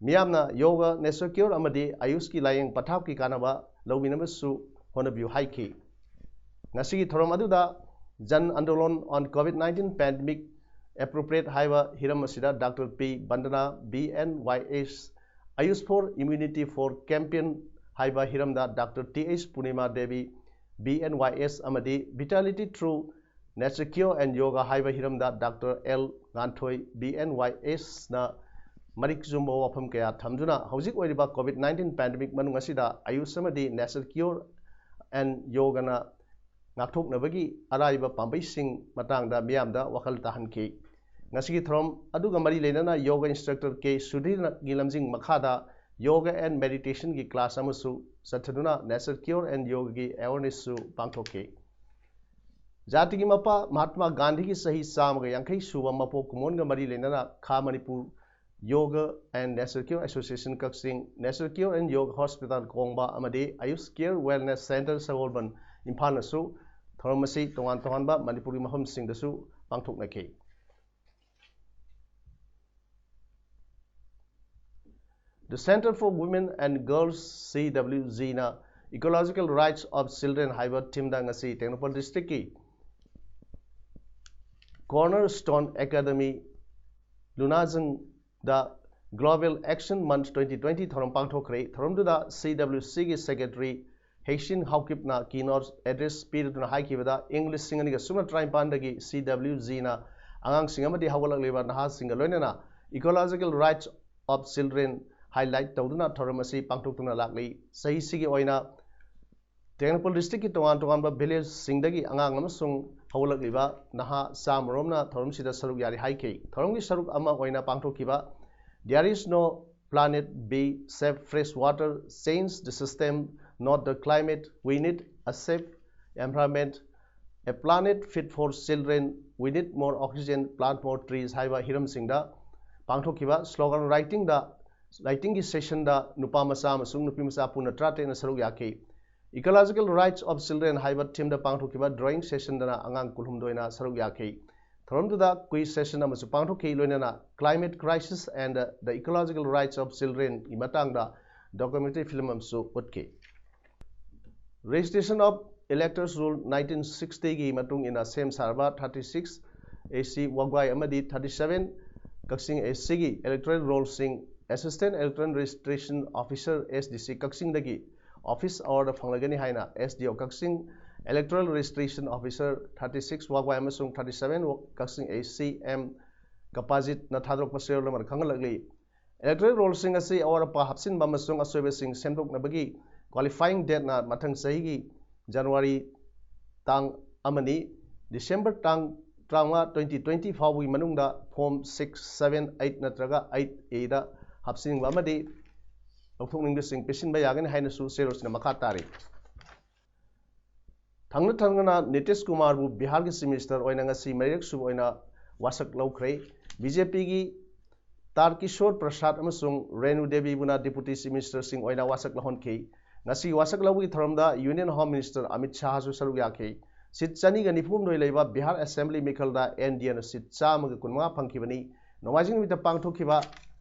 ꯃꯤꯌꯥꯝꯅ ꯌꯣꯒ, Nature Cure ꯑꯃꯗꯤ ꯑꯌꯨꯁꯀꯤ ꯂꯥꯌꯦꯡ ꯄꯊꯥꯞꯀꯤ ꯀꯥꯟꯅꯕ ꯂꯧꯕꯤꯅꯕꯁꯨ ꯍꯣꯠꯅꯕꯤꯌꯨ ꯍꯥꯏꯈꯤ꯫ ꯉꯁꯤꯒꯤ ꯊꯧꯔꯝ ꯑꯗꯨꯗ Jan Andolan on COVID nineteen Pandemic Appropriate ꯍꯥꯏꯕ ꯍꯤꯔꯝ ꯑꯁꯤꯗ Doctor P Vandana, BNYS Ayush for Immunity for Campaign ꯍꯥꯏꯕ ꯍꯤꯔꯝꯗ Doctor Th ꯄꯨꯔꯅꯤꯃꯥ ꯗꯦꯕꯤ, BNYS ꯑꯃꯗꯤ Vitality Through Nature Cure and Yoga ꯍꯥꯏꯕ ꯍꯤꯔꯝꯗ doctor L Nganthoi, B N Y S ꯅ ꯃꯔꯤꯛ ꯆꯨꯝꯕ ꯋꯥꯐꯝ ꯀꯌꯥ ꯊꯝꯗꯨꯅ ꯍꯧꯖꯤꯛ ꯑꯣꯏꯔꯤꯕ COVID nineteen pandemic ꯃꯅꯨꯡ ꯑꯁꯤꯗ ꯑꯌꯨꯁ ꯑꯃꯗꯤ Nature Cure and Yoga ꯅ ꯉꯥꯛꯊꯣꯛꯅꯕꯒꯤ ꯑꯔꯥꯏꯕ ꯄꯥꯝꯕꯩꯁꯤꯡ ꯃꯇꯥꯡꯗ ꯃꯤꯌꯥꯝꯗ ꯋꯥꯈꯜ ꯇꯥꯍꯟꯈꯤ꯫ ꯉꯁꯤꯒꯤ ꯊꯧꯔꯝ ꯑꯗꯨꯒ ꯃꯔꯤ ꯂꯩꯅꯅ ꯌꯣꯒ instructor K ꯁꯨꯙꯤꯔꯒꯤ ꯂꯝꯖꯤꯡ ꯃꯈꯥꯗ Yoga and Meditation ꯒꯤ class ꯑꯃꯁꯨ ꯆꯠꯊꯗꯨꯅ Nature Cure and Yoga ꯒꯤ awareness ꯁꯨ ꯄꯥꯡꯊꯣꯛꯈꯤ꯫ ꯖꯥꯇꯤꯒꯤ ꯃꯄꯥ ꯃꯍꯥꯠꯃꯥ ꯒꯥꯟꯙꯤꯒꯤ ꯆꯍꯤ ꯆꯥꯝꯃꯒ ꯌꯥꯡꯈꯩ ꯁꯨꯕ ꯃꯄꯣꯛ ꯀꯨꯝꯑꯣꯟꯒ ꯃꯔꯤ ꯂꯩꯅꯅ ꯈꯥ Manipur Yoga and Nature Cure Association Kakching, Nature Cure and Yoga Hospital ꯀꯣꯡꯕ ꯑꯃꯗꯤ Ayush Care Wellness Center ꯁꯒꯣꯜꯕꯟ ꯏꯝꯐꯥꯜꯅꯁꯨ ꯊꯧꯔꯝ ꯑꯁꯤ ꯇꯣꯉꯥꯟ ꯇꯣꯉꯥꯟꯕ ꯃꯅꯤꯄꯨꯔꯒꯤ ꯃꯐꯝꯁꯤꯡꯗꯁꯨ ꯄꯥꯡꯊꯣꯛꯅꯈꯤ꯫ The Centre for Women and Girls, C W G ꯅ Ecological Rights of Children ꯍꯥꯏꯕ theme ꯗ ꯉꯁꯤ ꯇꯦꯡꯅꯧꯄꯜ district ꯀꯤ Cornerstone Academy ꯂꯨꯅꯥꯖꯪꯗ Global Action Month twenty twenty ꯊꯧꯔꯝ ꯄꯥꯡꯊꯣꯛꯈ꯭ꯔꯦ꯫ ꯊꯧꯔꯝꯗꯨꯗ C W C ꯒꯤ secretary ꯍꯩꯁꯤꯟ ꯍꯥꯎꯀꯤꯞꯅ keynote address ꯄꯤꯗꯨꯅ ꯍꯥꯏꯈꯤꯕꯗ, ꯏꯪ ꯂꯤꯁꯤꯡ ꯑꯅꯤꯒ ꯁꯨꯞꯅ ꯇꯔꯥꯅꯤꯄꯥꯟꯗꯒꯤ C W G ꯅ ꯑꯉꯥꯡꯁꯤꯡ ꯑꯃꯗꯤ ꯍꯧꯒꯠꯂꯛꯂꯤꯕ ꯅꯍꯥꯁꯤꯡꯒ ꯂꯣꯏꯅꯅ Ecological Rights of Children highlight ꯇꯧꯗꯨꯅ ꯊꯧꯔꯝ ꯑꯁꯤ ꯄꯥꯡꯊꯣꯛꯇꯨꯅ ꯂꯥꯛꯂꯤ꯫ ꯆꯍꯤꯁꯤꯒꯤ ꯑꯣꯏꯅ ꯇꯦꯡꯅꯧꯄꯜ district ꯀꯤ ꯇꯣꯉꯥꯟ ꯇꯣꯉꯥꯟꯕ village ꯁꯤꯡꯗꯒꯤ ꯑꯉꯥꯡ ꯑꯃꯁꯨꯡ ꯍꯧꯒꯠꯂꯛꯂꯤꯕ ꯅꯍꯥ ꯆꯥꯝꯃꯔꯣꯝꯅ ꯊꯧꯔꯝꯁꯤꯗ ꯁꯔꯨꯛ ꯌꯥꯔꯤ ꯍꯥꯏꯈꯤ꯫ ꯊꯧꯔꯝꯒꯤ ꯁꯔꯨꯛ ꯑꯃ ꯑꯣꯏꯅ ꯄꯥꯡꯊꯣꯛꯈꯤꯕ There is no planet B, save fresh water, change the system, not the climate, we need a safe environment, a planet fit for children, we need more oxygen, plant more trees ꯍꯥꯏꯕ ꯍꯤꯔꯝꯁꯤꯡꯗ ꯄꯥꯡꯊꯣꯛꯈꯤꯕ slogan writing ꯗ, writing ꯒꯤ session ꯗ ꯅꯨꯄꯥ ꯃꯆꯥ ꯑꯃꯁꯨꯡ ꯅꯨꯄꯤ ꯃꯆꯥ ꯄꯨꯟꯅ ꯇꯔꯥꯇꯔꯦꯠꯅ ꯁꯔꯨꯛ ꯌꯥꯈꯤ꯫ Ecological Rights of Children ꯍꯥꯏꯕ theme ꯗ ꯄꯥꯡꯊꯣꯛꯈꯤꯕ drawing session ꯗꯅ ꯑꯉꯥꯡ ꯀꯨꯟꯍꯨꯝꯗꯣꯏꯅ ꯁꯔꯨꯛ ꯌꯥꯈꯤ꯫ ꯊꯧꯔꯝꯗꯨꯗ quiz session ꯑꯃꯁꯨ ꯄꯥꯡꯊꯣꯛꯈꯤ, ꯂꯣꯏꯅꯅ Climate Crisis and the Ecological Rights of Children ꯒꯤ ꯃꯇꯥꯡꯗ documentary film ꯑꯃꯁꯨ ꯎꯠꯈꯤ꯫ Registration of Electors Rule nineteen sixty ꯒꯤ ꯃꯇꯨꯡ ꯏꯟꯅ ꯁꯦꯝ ꯁꯥꯔꯕ thirty six A C ꯋꯥꯒ꯭ꯋꯥꯏ ꯑꯃꯗꯤ thirty seven Kakching A C ꯒꯤ electoral roll ꯁꯤꯡ Assistant Electoral Registration Officer, S D C ꯀꯛꯆꯤꯡꯗꯒꯤ office hour ꯗ ꯐꯪꯂꯒꯅꯤ ꯍꯥꯏꯅ S D O ꯀꯛꯆꯤꯡ Electoral Registration Officer thirty six ꯋꯥꯒꯋꯥꯏ ꯑꯃꯁꯨꯡ thirty seven Kakching A C M ꯀꯄꯥꯖꯤꯠꯅ ꯊꯥꯗꯣꯔꯛꯄ ꯆꯦꯔꯣꯜ ꯑꯃꯅ ꯈꯪꯍꯜꯂꯛꯂꯤ꯫ Electoral rollꯁꯤꯡ ꯑꯁꯤ ꯑꯋꯥꯠ ꯑꯄꯥ ꯍꯥꯞꯆꯤꯟꯕ ꯑꯃꯁꯨꯡ ꯑꯁꯣꯏꯕꯁꯤꯡ ꯁꯦꯝꯗꯣꯛꯅꯕꯒꯤ qualifying dateꯅ ꯃꯊꯪ ꯆꯍꯤꯒꯤ January ꯇꯥꯡ ꯑꯃꯅꯤ꯫ December ꯇꯥꯡ ꯇꯔꯥꯃꯉꯥ, twenty twenty ꯐꯥꯎꯕꯒꯤ ꯃꯅꯨꯡꯗ form six, seven, eight ꯅꯠꯇ꯭ꯔꯒ eight Aꯗ ꯍꯥꯞꯆꯤꯟꯅꯤꯡꯕ ꯑꯃꯗꯤ ꯂꯧꯊꯣꯛꯅꯤꯡꯕꯁꯤꯡ ꯄꯤꯁꯤꯟꯕ ꯌꯥꯒꯅꯤ ꯍꯥꯏꯅꯁꯨ ꯆꯦꯔꯣꯜꯁꯤꯅ ꯃꯈꯥ ꯇꯥꯔꯤ꯫ ꯊꯪꯅ ꯊꯪꯅꯅ ꯅꯤꯇꯤꯁ ꯀꯨꯃꯥꯔꯕꯨ ꯕꯤꯍꯥꯔꯒꯤ Chief Minister ꯑꯣꯏꯅ ꯉꯁꯤ ꯃꯔꯤꯔꯛ ꯁꯨꯕ ꯑꯣꯏꯅ ꯋꯥꯁꯛ ꯂꯧꯈ꯭ꯔꯦ꯫ BJPꯒꯤ ꯇꯥꯔꯀꯤꯁꯣꯔ ꯄ꯭ꯔꯁꯥꯗ ꯑꯃꯁꯨꯡ ꯔꯦꯅꯨ ꯗꯦꯕꯤꯕꯨꯅ Deputy Chief Ministerꯁꯤꯡ ꯑꯣꯏꯅ ꯋꯥꯁꯛ ꯂꯧꯍꯟꯈꯤ꯫ ꯉꯁꯤꯒꯤ ꯋꯥꯁꯛ ꯂꯧꯕꯒꯤ ꯊꯧꯔꯝꯗ Union Home Minister ꯑꯃꯤꯠ ꯁꯥꯍꯁꯨ ꯁꯔꯨꯛ ꯌꯥꯈꯤ꯫ Seat ꯆꯅꯤꯒ ꯅꯤꯐꯨ ꯍꯨꯝꯗꯣꯏ ꯂꯩꯕ ꯕꯤꯍꯥꯔ Assembly ꯃꯤꯈꯜꯗ NDAꯅ seat ꯆꯥꯝꯃꯒ ꯀꯨꯟꯃꯉꯥ ꯐꯪꯈꯤꯕꯅꯤ꯫ ꯅꯣꯡꯃꯥꯏꯖꯤꯡ ꯅꯨꯃꯤꯠꯇ ꯄꯥꯡꯊꯣꯛꯈꯤꯕ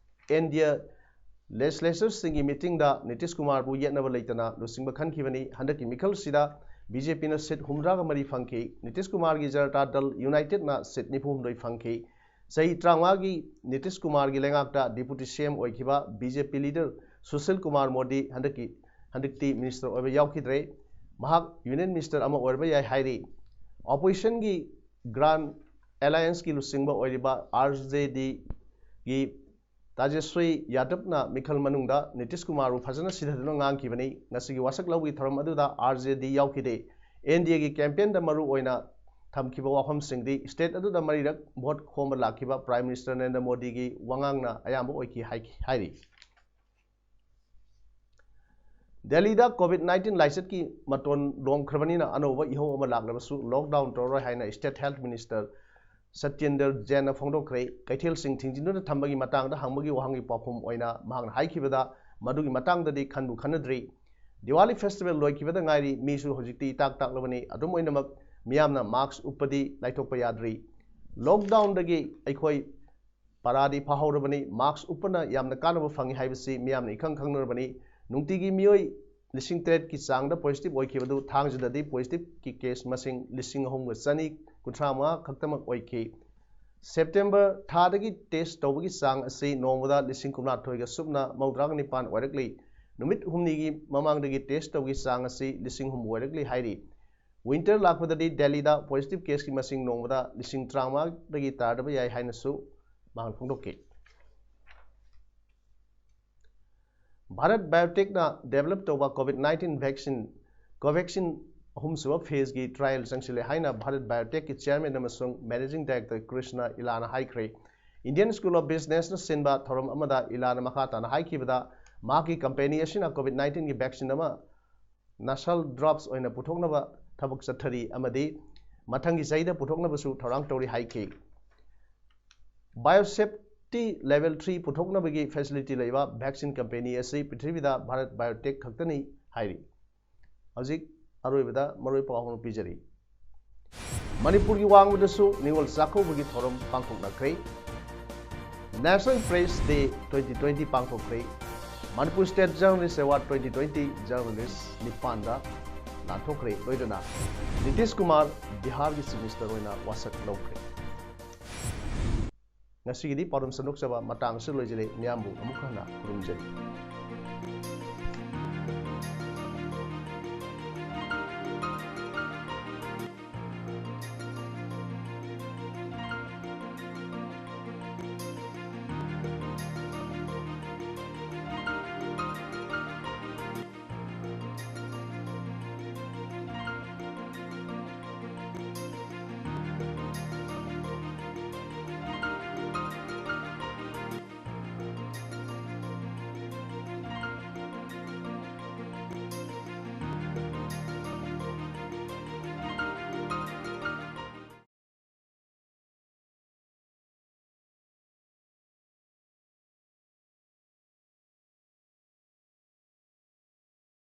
NDA legislatureꯁꯤꯡꯒꯤ meetingꯗ ꯅꯤꯇꯤꯁ ꯀꯨꯃꯥꯔꯕꯨ ꯌꯦꯠꯅꯕ ꯂꯩꯇꯅ ꯂꯨꯆꯤꯡꯕ ꯈꯟꯈꯤꯕꯅꯤ꯫ ꯍꯟꯗꯛꯀꯤ ꯃꯤꯈꯜꯁꯤꯗ BJPꯅ seat ꯍꯨꯝꯗ꯭ꯔꯥꯒ ꯃꯔꯤ ꯐꯪꯈꯤ꯫ ꯅꯤꯇꯤꯁ ꯀꯨꯃꯥꯔꯒꯤ ꯖꯅꯇꯥ ꯗꯜ Unitedꯅ seat ꯅꯤꯐꯨ ꯍꯨꯝꯗꯣꯏ ꯐꯪꯈꯤ꯫ ꯆꯍꯤ ꯇꯔꯥꯃꯉꯥꯒꯤ ꯅꯤꯇꯤꯁ ꯀꯨꯃꯥꯔꯒꯤ ꯂꯩꯉꯥꯛꯇ Deputy CM ꯑꯣꯏꯈꯤꯕ BJP leader ꯁꯨꯁꯤꯜ ꯀꯨꯃꯥꯔ ꯃꯣꯗꯤ ꯍꯟꯗꯛꯀꯤ, ꯍꯟꯗꯛꯇꯤ minister ꯑꯣꯏꯕ ꯌꯥꯎꯈꯤꯗ꯭ꯔꯦ꯫ ꯃꯍꯥꯛ Union Minister ꯑꯃ ꯑꯣꯏꯔꯕ ꯌꯥꯏ ꯍꯥꯏꯔꯤ꯫ Oppositionꯒꯤ Grand Allianceꯀꯤ ꯂꯨꯆꯤꯡꯕ ꯑꯣꯏꯔꯤꯕ RJDꯒꯤ ꯇꯥꯖꯦꯁ꯭ꯋꯔꯤ ꯌꯥꯗꯕꯅ ꯃꯤꯈꯜ ꯃꯅꯨꯡꯗ ꯅꯤꯇꯤꯁ ꯀꯨꯃꯥꯔꯕꯨ ꯐꯖꯅ ꯁꯤꯊꯗꯨꯅ ꯉꯥꯡꯈꯤꯕꯅꯤ꯫ ꯉꯁꯤꯒꯤ ꯋꯥꯁꯛ ꯂꯧꯕꯒꯤ ꯊꯧꯔꯝ ꯑꯗꯨꯗ RJD ꯌꯥꯎꯈꯤꯗꯦ꯫ NDAꯒꯤ campaignꯗ ꯃꯔꯨ ꯑꯣꯏꯅ ꯊꯝꯈꯤꯕ ꯋꯥꯐꯝꯁꯤꯡꯗꯤ state ꯑꯗꯨꯗ ꯃꯔꯤꯔꯛ vote ꯈꯣꯝꯕ ꯂꯥꯛꯈꯤꯕ Prime Minister ꯅꯔꯦꯟꯗ꯭ꯔ ꯃꯣꯗꯤꯒꯤ ꯋꯥꯉꯥꯡꯅ ꯑꯌꯥꯝꯕ ꯑꯣꯏꯈꯤ ꯍꯥꯏ-, ꯍꯥꯏꯔꯤ꯫ ꯗꯦꯜꯂꯤꯗ COVID nineteen ꯂꯥꯏꯆꯠꯀꯤ ꯃꯇꯣꯟ ꯂꯣꯝꯈ꯭ꯔꯕꯅꯤꯅ ꯑꯅꯧꯕ ꯏꯍꯧ ꯑꯃ ꯂꯥꯛꯂꯕꯁꯨ lockdown ꯇꯧꯔꯔꯣꯏ ꯍꯥꯏꯅ State Health Minister ꯁꯇ꯭ꯌꯦꯟꯗ꯭ꯔ ꯖꯦꯟꯅ ꯐꯣꯡꯗꯣꯛꯈ꯭ꯔꯦ꯫ ꯀꯩꯊꯦꯜꯁꯤꯡ ꯊꯤꯡꯖꯤꯟꯗꯨꯅ ꯊꯝꯕꯒꯤ ꯃꯇꯥꯡꯗ ꯍꯪꯕꯒꯤ ꯋꯥꯍꯪꯒꯤ ꯄꯥꯎꯈꯨꯝ ꯑꯣꯏꯅ ꯃꯍꯥꯛꯅ ꯍꯥꯏꯈꯤꯕꯗ, ꯃꯗꯨꯒꯤ ꯃꯇꯥꯡꯗꯗꯤ ꯈꯟꯕꯨ ꯈꯟꯅꯗ꯭ꯔꯤ꯫ ꯗꯤꯋꯥꯂꯤ festival ꯂꯣꯏꯈꯤꯕꯗ ꯉꯥꯏꯔꯤ, ꯃꯤꯁꯨ ꯍꯧꯖꯤꯛꯇꯤ ꯏꯇꯥꯛ ꯇꯥꯛꯂꯕꯅꯤ꯫ ꯑꯗꯨꯝ ꯑꯣꯏꯅꯃꯛ, ꯃꯤꯌꯥꯝꯅ mask ꯎꯞꯄꯗꯤ ꯂꯥꯏꯊꯣꯛꯄ ꯌꯥꯗ꯭ꯔꯤ꯫ Lockdownꯗꯒꯤ ꯑꯩꯈꯣꯏ ꯄꯔꯥꯗꯤ ꯐꯥꯍꯧꯔꯕꯅꯤ꯫ Mask ꯎꯞꯄꯅ ꯌꯥꯝꯅ ꯀꯥꯟꯅꯕ ꯐꯪꯏ ꯍꯥꯏꯕꯁꯤ ꯃꯤꯌꯥꯝꯅ ꯏꯈꯪ ꯈꯪꯅꯔꯕꯅꯤ꯫ ꯅꯨꯡꯇꯤꯒꯤ ꯃꯤꯑꯣꯏ ꯂꯤꯁꯤꯡ ꯇꯔꯦꯠꯀꯤ ꯆꯥꯡꯗ positive ꯑꯣꯏꯈꯤꯕꯗꯨ ꯊꯥꯡꯖꯗꯗꯤ positiveꯀꯤ case ꯃꯁꯤꯡ ꯂꯤꯁꯤꯡ ꯑꯍꯨꯝꯒ ꯆꯅꯤ ꯀꯨꯟꯊ꯭ꯔꯥ ꯃꯉꯥ ꯈꯛꯇꯃꯛ ꯑꯣꯏꯈꯤ꯫ September ꯊꯥꯗꯒꯤ test ꯇꯧꯕꯒꯤ ꯆꯥꯡ ꯑꯁꯤ ꯅꯣꯡꯃꯗ ꯂꯤꯁꯤꯡ ꯀꯨꯟꯃꯥꯊꯣꯏꯒ ꯁꯨꯞꯅ ꯃꯧꯗ꯭ꯔꯥꯒ ꯅꯤꯄꯥꯟ ꯑꯣꯏꯔꯛꯂꯤ꯫ ꯅꯨꯃꯤꯠ ꯍꯨꯝꯅꯤꯒꯤ ꯃꯃꯥꯡꯗꯒꯤ test ꯇꯧꯕꯒꯤ ꯆꯥꯡ ꯑꯁꯤ ꯂꯤꯁꯤꯡ ꯍꯨꯝꯐꯨ ꯑꯣꯏꯔꯛꯂꯤ ꯍꯥꯏꯔꯤ꯫ Winter ꯂꯥꯛꯄꯗꯗꯤ ꯗꯦꯜꯂꯤꯗ positive caseꯀꯤ ꯃꯁꯤꯡ ꯅꯣꯡꯃꯗ ꯂꯤꯁꯤꯡ ꯇꯔꯥꯃꯉꯥꯗꯒꯤ ꯇꯥꯗꯕ ꯌꯥꯏ ꯍꯥꯏꯅꯁꯨ ꯃꯍꯥꯛꯅ ꯐꯣꯡꯗꯣꯛꯈꯤ꯫ ꯚꯥꯔꯠ ꯕꯥꯏꯑꯣꯇꯦꯛꯅ develop ꯇꯧꯕ COVID nineteen vaccine Covaxin ꯑꯍꯨꯝꯁꯨꯕ phaseꯀꯤ trial ꯆꯪꯁꯤꯜꯂꯦ ꯍꯥꯏꯅ ꯚꯥꯔꯠ ꯕꯥꯏꯑꯣꯇꯦꯛꯀꯤ chairman ꯑꯃꯁꯨꯡ managing director ꯀ꯭ꯔꯤꯁꯅ ꯏꯂꯥꯅ ꯍꯥꯏꯈ꯭ꯔꯦ꯫ Indian School of Businessꯅ ꯁꯤꯟꯕ ꯊꯧꯔꯝ ꯑꯃꯗ ꯏꯂꯥꯅ ꯃꯈꯥ ꯇꯥꯅ ꯍꯥꯏꯈꯤꯕꯗ, ꯃꯍꯥꯛꯀꯤ company ꯑꯁꯤꯅ COVID nineteenꯒꯤ vaccine ꯑꯃ nasal drops ꯑꯣꯏꯅ ꯄꯨꯊꯣꯛꯅꯕ ꯊꯕꯛ ꯆꯠꯊꯔꯤ ꯑꯃꯗꯤ ꯃꯊꯪꯒꯤ ꯆꯍꯤꯗ ꯄꯨꯊꯣꯛꯅꯕꯁꯨ ꯊꯧꯔꯥꯡ ꯇꯧꯔꯤ ꯍꯥꯏꯈꯤ꯫ Biosafety level three ꯄꯨꯊꯣꯛꯅꯕꯒꯤ facility ꯂꯩꯕ vaccine company ꯑꯁꯤ ꯄ꯭ꯔꯤꯊꯤꯕꯤꯗ ꯚꯥꯔꯠ ꯕꯥꯏꯑꯣꯇꯦꯛ ꯈꯛꯇꯅꯤ ꯍꯥꯏꯔꯤ꯫ ꯍꯧꯖꯤꯛ ꯑꯔꯣꯏꯕꯗ ꯃꯔꯨꯑꯣꯏꯕ ꯄꯥꯎ ꯑꯃ ꯄꯤꯖꯔꯤ꯫ ꯃꯅꯤꯄꯨꯔꯒꯤ ꯋꯥꯡꯃꯗꯁꯨ ꯅꯤꯉꯣꯜ ꯆꯥꯛꯀꯧꯕꯒꯤ ꯊꯧꯔꯝ ꯄꯥꯡꯊꯣꯛꯅꯈ꯭ꯔꯦ꯫ National Press Day twenty twenty ꯄꯥꯡꯊꯣꯛꯈ꯭ꯔꯦ꯫ Manipur State Journalist Award twenty twenty journalist ꯅꯤꯄꯥꯟꯗ ꯂꯥꯟꯊꯣꯛꯈ꯭ꯔꯦ꯫ ꯂꯣꯏꯅꯅ ꯅꯤꯇꯤꯁ ꯀꯨꯃꯥꯔ ꯕꯤꯍꯥꯔꯒꯤ chief minister ꯑꯣꯏꯅ ꯋꯥꯁꯛ ꯂꯧꯈ꯭ꯔꯦ꯫ ꯉꯁꯤꯒꯤꯗꯤ ꯄꯥꯎꯗꯝ ꯁꯟꯗꯣꯛꯆꯕ ꯃꯇꯥꯡ ꯑꯁꯤꯗ ꯂꯣꯏꯖꯔꯦ꯫ ꯃꯤꯌꯥꯝꯕꯨ ꯑꯃꯨꯛ ꯍꯟꯅ ꯈꯨꯔꯨꯝꯖꯔꯤ꯫